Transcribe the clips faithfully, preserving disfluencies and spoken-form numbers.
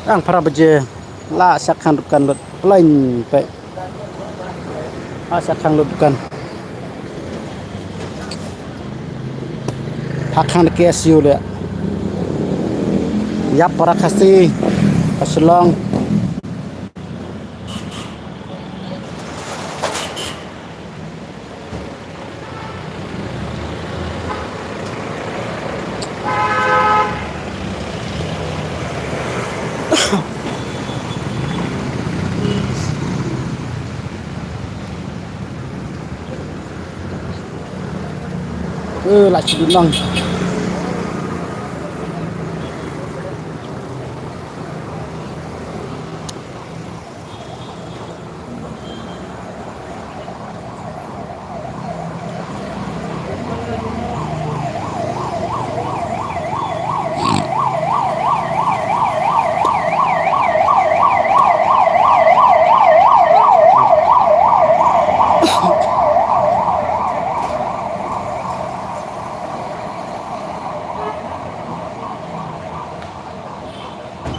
Tang phra baje la shah khang dukan lut plain pe. La shah khang lut dukan. Phah khang da K S U le. Ïap para Khasi ka Shillong. Eh, la shu nang.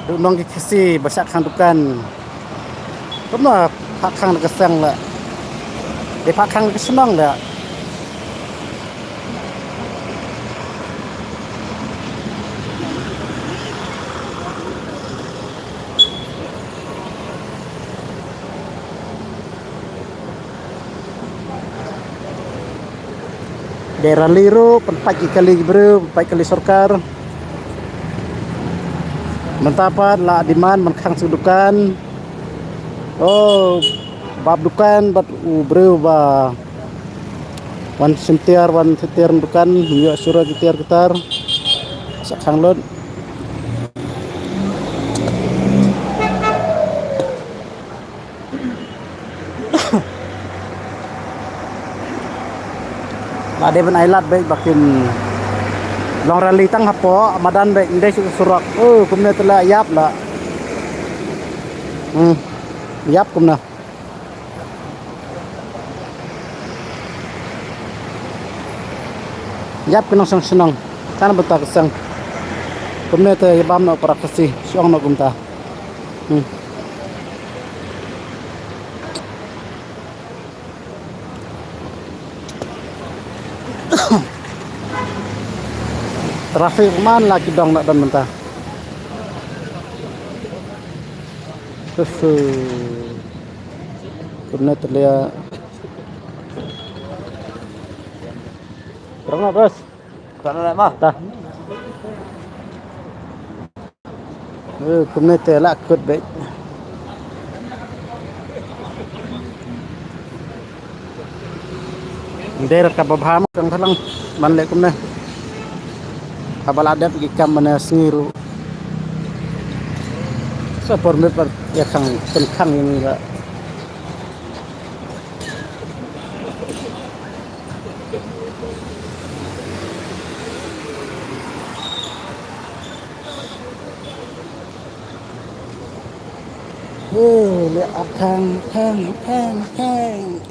Ruh nong ki Khasi ba shah khang dukan. Kumno phah khang da ka seng la. Dei phah khang da ka shnong la. Dei rally ruh, pynpait ki kali ki briew, pynpait kali sorkar. Mynta pat la demand ban khang sha dukan. Oh, bap dukan bad u briew ba wan shim tiar, wan shim tiar dukan, ïoh sura ki tiar ki tar. Shah khang lut. La dei ban ai lad beit ba kin long rally tang hapoh madan beit, ym dei sha surok. Oh, kumne te la ïap la. Hmm. Ïap kumne. Ïap ki nongshong shnong. Kan bynta ka seng. Kumne te ïa bam noh para Khasi. Shong noh kumta. Hmm. Traffic man la ki dong na don mynta. Susu. Kumne te lia. Berapa, Bos? Berapa, Mas? Tah. Eh, kumne te la kut beit. Dei ruh kaba bha ma kang thalang ban leh kumne. Haba la dep ki kam mane sngi ruh. Sa por met pat ïa khang, pynkhang ïa ngi ruh. Ê, leh ap khang, khang, khang, khang.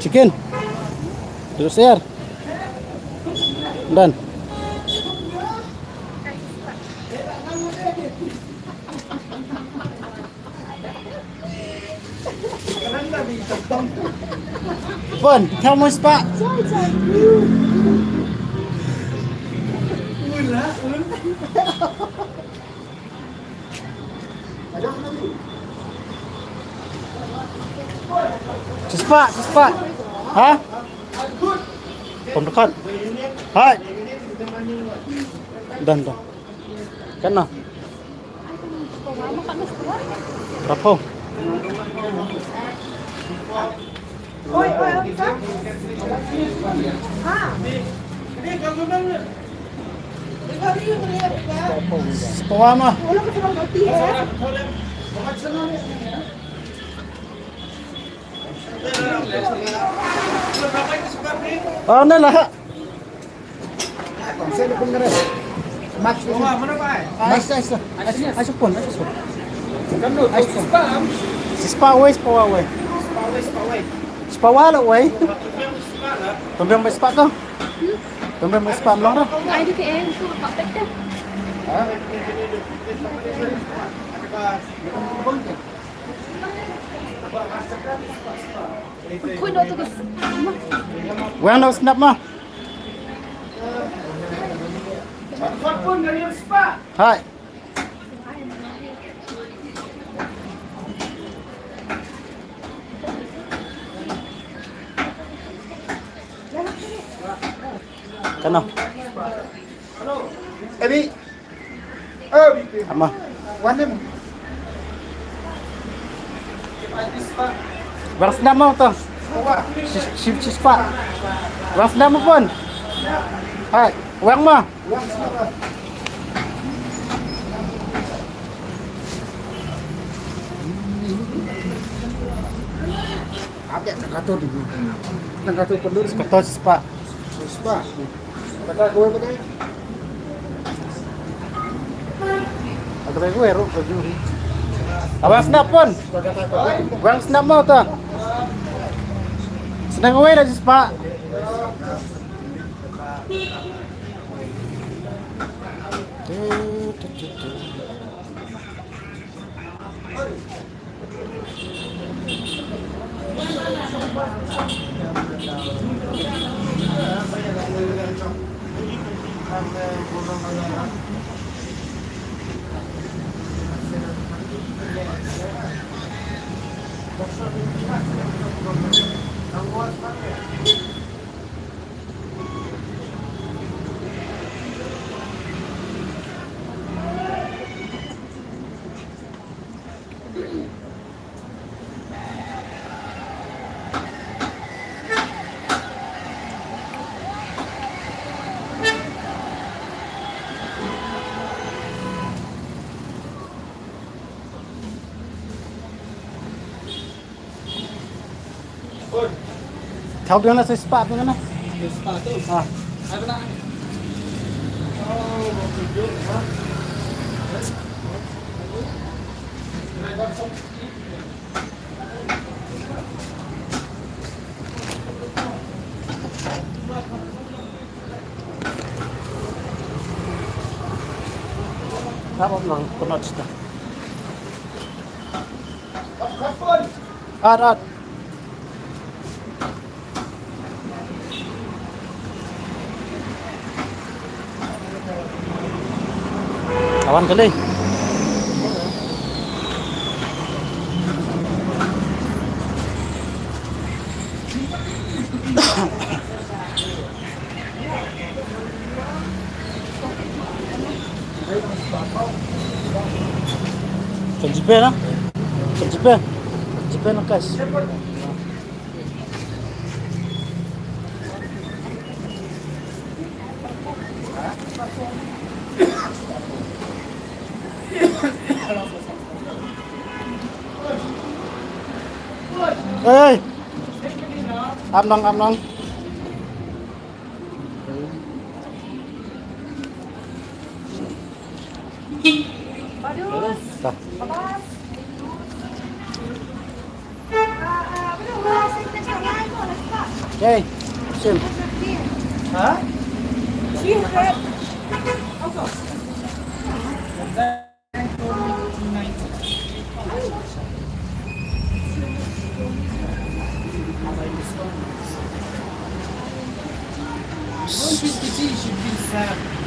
Chicken. Terus, Yar. Dan. Pon, tell mo spah. Spah, spah. Ha? Pom dekat. Hai. Dan, dan. Kan noh. Rapo. Spah mah. Ano lah? Spah wei, spah wei. Spah wei la wei. Tang biang ba spah to. Tang biang ba spah mlong to. Ai, di ke eh, tu pak pek dah. Wang noh snap ma. Hai. Kano? Ebi. Ama. Wang snap mo to. Shi, shi, shi spah. Wang snap mo pun. Hai, wang mo. Ada tang katto dulu. Tang katto pun dulu. Katto spah. Spah. Kata gue pada. Kata gue ru baju. Abang snap pun. Abang snap mo to. Snap gue dah spah. Thaw biang na sa spah biang na. Spah tu. Ah. Ada nak? Oh, mau tunjuk, ha? Apa bilang penat sudah? At, at. Awan kali. Kan GPay na? Kan GPay? GPay na cash? Hey! Amnong, amnong. Badus. Dah. Babas. Okay. Sim. Ha? One fifty should be served.